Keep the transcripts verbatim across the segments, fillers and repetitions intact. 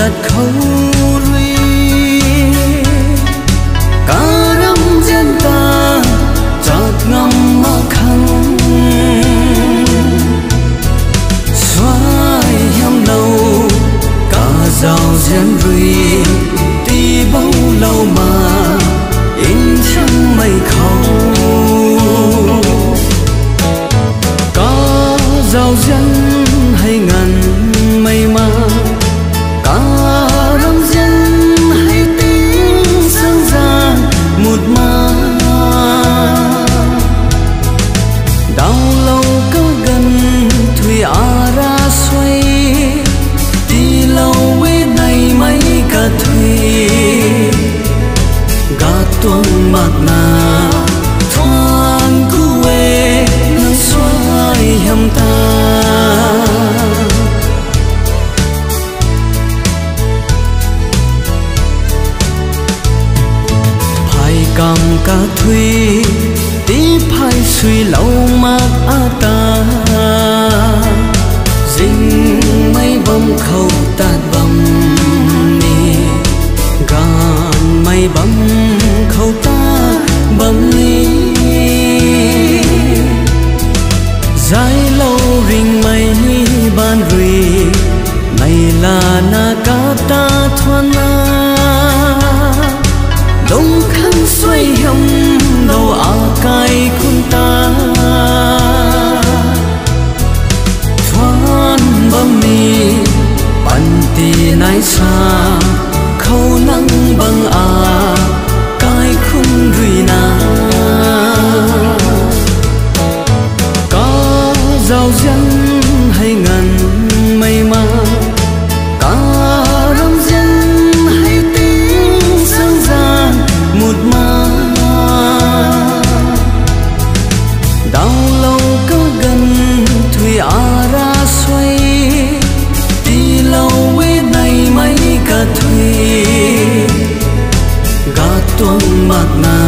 Tat khou rui, karam zian ta, chak ngam mak khang. Suai hiamlou, kazauzian rui, tiiboulou ma, nthyanmei khou. Kazauzian hei nganvmei ma, karam zian hei ting sang zan mut ma. Dawlou kaganv thui ara suai, tiilou e neimei kathui. Gatuang makna, thuan ku e nang suai hiam ta. Phey kam kathui, tiiphay suilou mak ata. Zingmei bam khou tat bam ni, ganvmei bam khou tat bam ni. Zaylou ringhmei baanv rui, mei lana kata thuanna. Lung khang suai hiamlou akai khun ta. Thuan bam ni, panty nai sa, khou nang bang akai khun rui na. Kazauzian hei nganvmei ma, karam zian hei ting sang zan mut ma. Dawlou kaganv thui ara suai, tiilou e neimei kathui. Gatuang makna,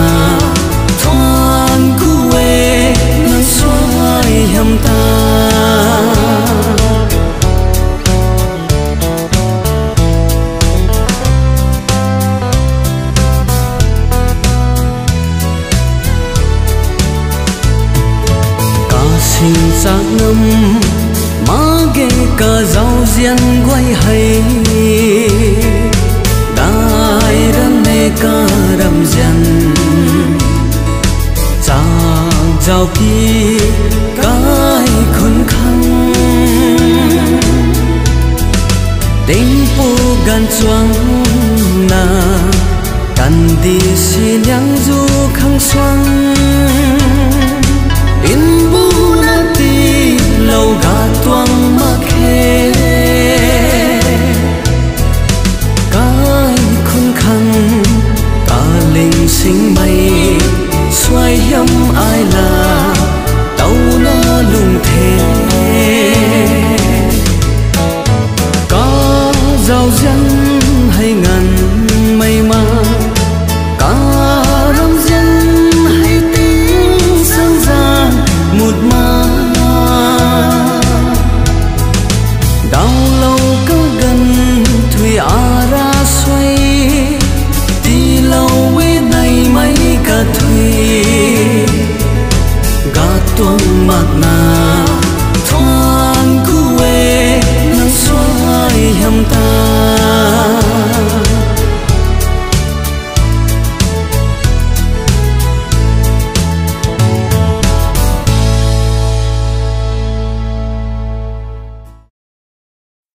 thuan ku e nang suai hiam ta. Kasing chak ngam mak ge kazauzian guay hei. Dai ran ne karam zian, chak zauki kai khun khang. Tingpuk ganv chuangna, kandih siliang zu khang suang.